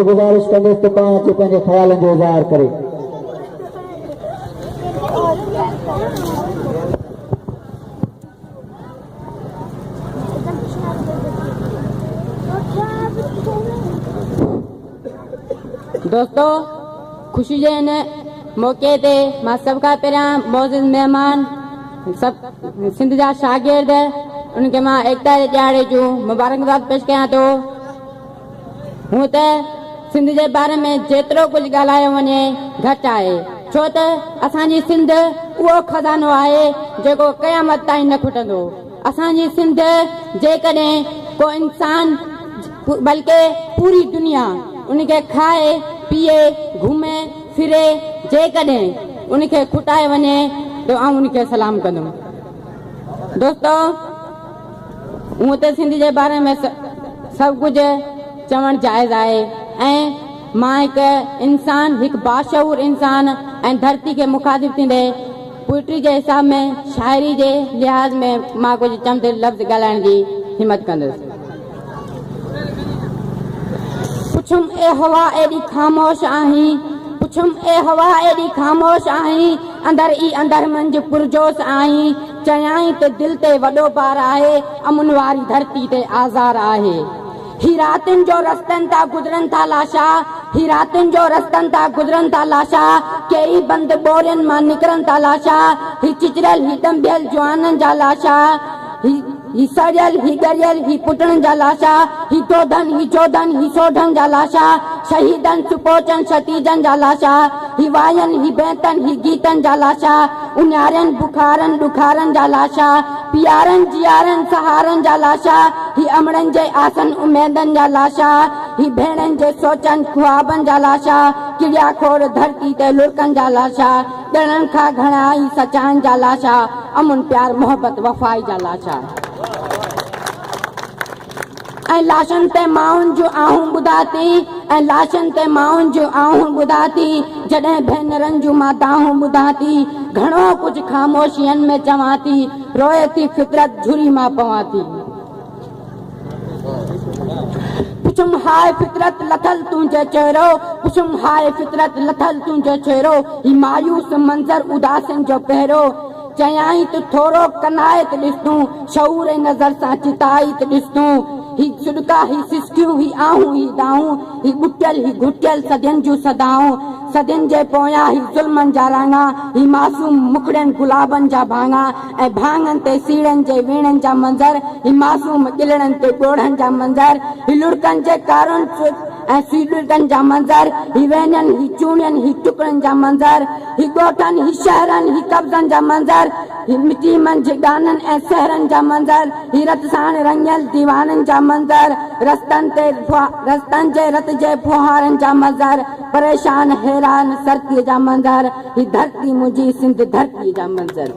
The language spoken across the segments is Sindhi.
گذارش ڪندس ته پاڻ اچي پنهنجي خيالن جو اظهار ڪري. دوستو خوشي جي هن موقعي تي مان سڀ کان پهريان معزز مهمان سڀ سنڌ جا شاگرد انهن کي مان ايڪتا جي ڏهاڙي جون مبارڪباد پيش ڪيان ٿو. هونء ته سنڌ جي باري ۾ جيترو ڪجهه ڳالهايو وڃي گهٽ آهي، ڇو ته اسان جي سنڌ اهو خزانو آهي جيڪو قيامت تائين نه کٽندو. اسان جي سنڌ جيڪڏهن ڪو انسان بلڪه پوري دنيا ان کي کائي، پيئي، گهمي، ڦري جيڪڏهن ان کي کٽائي وڃي ته آئون ان کي سلام ڪندم. دوستو! هونء ته سنڌ جي باري ۾ سڀ ڪجهه چوڻ جائز آهي ۽ مان هڪ انسان، هڪ باشعور انسان ۽ ڌرتي کي مخاطب ٿيندي پوئٽري جي حساب ۾ شاعري جي لحاظ ۾ مان ڪجهه چند لفظ ڳالهائڻ جي همت ڪندس. پڇيم اي هوا ايڏي خاموش آهين، پڇيم اي هوا ايڏي خاموش آهين، اندر ئي اندر منجهه پرجوش آهين، چيائين ته دل تي وڏو بار آهي، امن واري ڌرتي تي آزار آهي. هي راتين جو رستن تان گذرن ٿا لاشا، هي راتين جو رستن تان گذرن ٿا لاشا، ڪيئي بند ٻورين مان نڪرن ٿا لاشا، هي چچريل هي ڏنڀيل جوانن جا لاشا، هي هي سڙيل هي ڳريل هي پٽڻن جا لاشا، هي دودن هي جوڌن هي سوڍن جا لاشا، شهيدن سپوچن شتيجن جا لاشا، هي واين هي بيتن هي گيتن جا لاشا، اڃارين بخارن ڏکارن جا لاشا، پيارن جيارن سهارن جا لاشا، هي امڙن جي آسن اميدن جا لاشا، هي ڀيڻن جي سوچن خوابن جا لاشا، ڪڙيا کوڙ ڌرتي تي لڙڪن جا لاشا، ڳڻڻ کان گهڻا ئي سچائن جا لاشا، امن پيار محبت وفائي جا لاشا. ۽ لاشن تي مائن جون آهون ٻڌان ٿي ۽ لاشن تي مائن جون آهون ٻڌان ٿي جڏهن ڀينرن جون مان دانهون ٻڌان ٿي گهڻو ڪجهه خاموشين ۾ چوان ٿي روئي ٿي فطرت جهري مان پوان ٿي پڇم هاء فطرت لٿل تنهنجو چهرو پڇم هاء فطرت لٿل تنهنجو چهرو هي مايوس منظر اداسين جو پهرو چيائين ته ٿورو ڪنايت ڏس تون، شعور ۽ نظر سان چتائيت ڏس تون. هي سڏڪا، هي سسڪيون، هي آهون، هي دانهون، هي ٻٽيل، هي گهٽيل صدين جون صدائون. صدين جي پويان هي ظلمن جا راڱا، هي معصوم مکڙين گلابن جا ڀاڱا ۽ ڀاڱن تي سيڙهن جي ويڻن جا منظر، هي معصوم ڳلڙن تي ڳوڙهن جا منظر، هي لڙڪن جي ڪارن ۽ سيڙهن جا منظر، هي وينين، هي چوڻين، هي ٽڪڙن جا منظر. هي ڳوٺن، هي شهرن، هي قبضن جا منظر، هي مٽي منجهه ڳانن ۽ سهرن جا منظر، هي رت ساڻ رڱيل ديوانن جا منظر، رستن تي رستن جي رت جي ڦوهارن جا منظر، پريشان حيران سرتيء جا منظر، هي ڌرتي منهنجي سنڌ ڌرتيء جا منظر.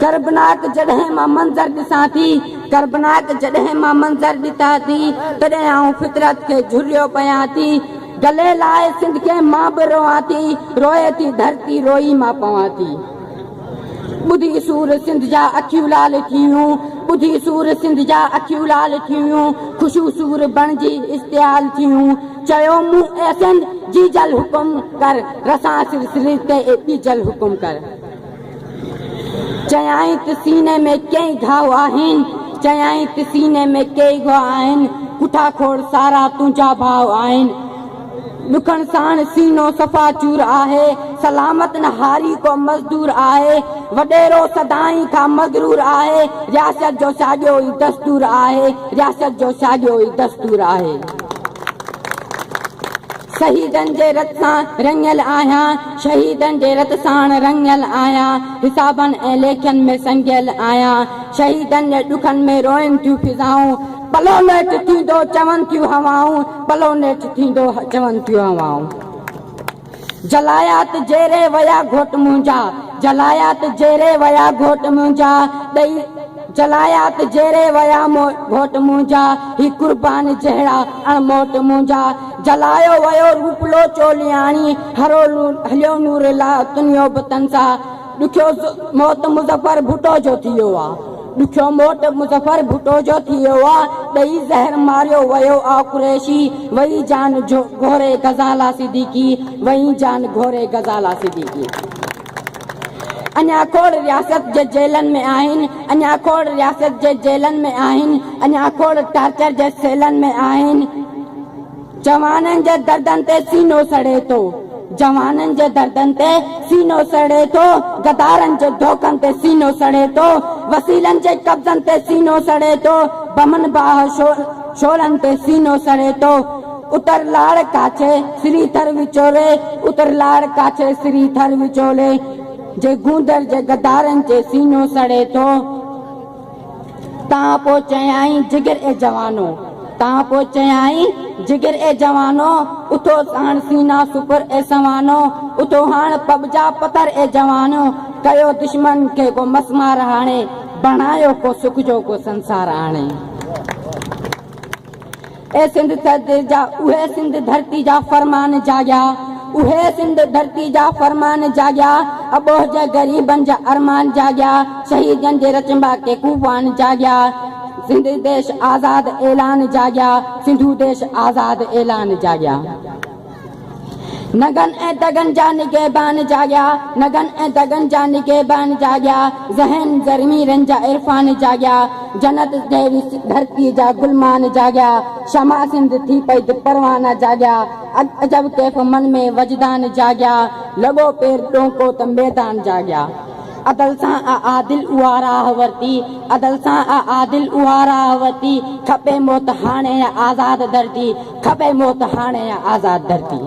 ڪربناڪ جڏهن مان منظر ڏسان ٿي، ڪربناڪ جڏهن مان منظر ڏسان ٿي، تڏهن آئون فطرت کي جهريو پيان ٿي. گلي لاء سنڌ کي مان به روئان ٿي، روئي ٿي ڌرتي روئي مان پوان ٿي. ٻڌي سور سنڌ جا اکيون لال ٿيون، ٻڌي سور سنڌ جا اکيون لال ٿيون، خوشو سور بڻجي اشتعال ٿيون. چيو مون اي سنڌ جيجل حڪم ڪر، رسان سر سرير تي اي ٻيجل حڪم ڪر. چيائين ته سيني ۾ ڪيئي گهاء آهن، چيائين ته سيني ۾ ڪيئي گهاء آهن، ڪٺا کوڙ سارا تنهنجا ڀاء آهن. ڏکڻ ساڻ سينو صفا چور آهي، سلامت نه هاري ڪو مزدور آهي، وڏيرو سدائين کان مغرور آهي، رياست جو ساڳيو ئي دستور آهي، رياست جو ساڳيو ئي دستور آهي. شهيدن جي رت سان رڱيل آهيان، شهيدن جي رت ساڻ رڱيل آهيان، حسابن ۽ ليکن ۾ سنگيل آهيان، شهيدن جي ڏکن ۾ روئن ٿيون فضائون، پلو نيٺ ٿيندو چون ٿيون هوائون، پلو نيٺ ٿيندو چون ٿيون هوائون. جلايا ته جيري ويا گهوٽ منهنجا، جلايا ته جيري ويا گهوٽ منهنجا، ڏئي جلايا ته جيري ويا گهوٽ منهنجا، هي قربان جهڙا اڻ موٽ منهنجا، جلايو ويو روپلو چولياڻي، هرو هليو نور لا تنيو به تنسا، ڏکيو موت مظفر ڀٽو جو ٿي ويو آ. ڏکيو موت مظفر ڀٽو جو ٿي ويو آ، ڏئي زهر ماريو ويو آ قريشي، وئي جان گهوري غزالا صديقي، وئي جان گهوري غزالا صديقي. اڃا کوڙ رياست جي جيلن ۾ آهن، اڃا کوڙ رياست جي جيلن ۾ آهن، اڃا کوڙ ٽارچر جي سيلن ۾ آهن. جوانن جي دردن تي سينو سڙي ٿو، جوانن جي دردن تي سينو سڙي ٿو، غدارن جي ڌوڪن تي سينو سڙي ٿو، وسيلن جي قبضن تي سينو سڙي ٿو، بمن باهه شعلن تي سينو سڙي ٿو. اتر لاڙ ڪاڇي سري ٿر وچولي، اتر لاڙ ڪاڇي سري ٿر وچولي جي گوندر جي غدارن تي سينو سڙي ٿو. تان پوء چيائين جگر اي جوانو، تان پوء چيائين جگر اي جوانو، اٿو ساڻ سينا سپر اي سوانو، اٿو هاڻ پٻجا پٿر اي جوانو، ڪيو دشمن کي ڪو مسمار هاڻي، بڻايو ڪو سک جو ڪو سنسار آڻي. اي سنڌ ڌرتي جا اهي سنڌ ڌرتي جا فرمان جاڳيا اهي سنڌ ڌرتي جا فرمان جاڳيا اٻوهه جي غريبن جا ارمان جاڳيا شهيدن جي رچنبا ڪي ڪوفان جاڳيا سنڌ ديش آزاد اعلان جاڳيا سنڌو ديش آزاد اعلان جاڳيا. نگن ۽ دڳن جا نگهبان جاڳيا، نگن ۽ دڳن جا نگهبان جاڳيا، ذهن ضميرن جا عرفان جاڳيا، جنت جهڙي ڌرتيء جا گلمان جاڳيا، شمع سنڌ ٿي پئي ته پروانا جاڳيا، عجب ڪيف من ۾ وجدان جاڳيا، لڳو پير ڏونڪو ته ميدان جاڳيا. عدل سان آ عادل اها راهه ورتي، عدل سان آ عادل اها راهه ورتي، کپي موت هاڻي يا آزاد ڌرتي، کپي موت هاڻي يا آزاد ڌرتي.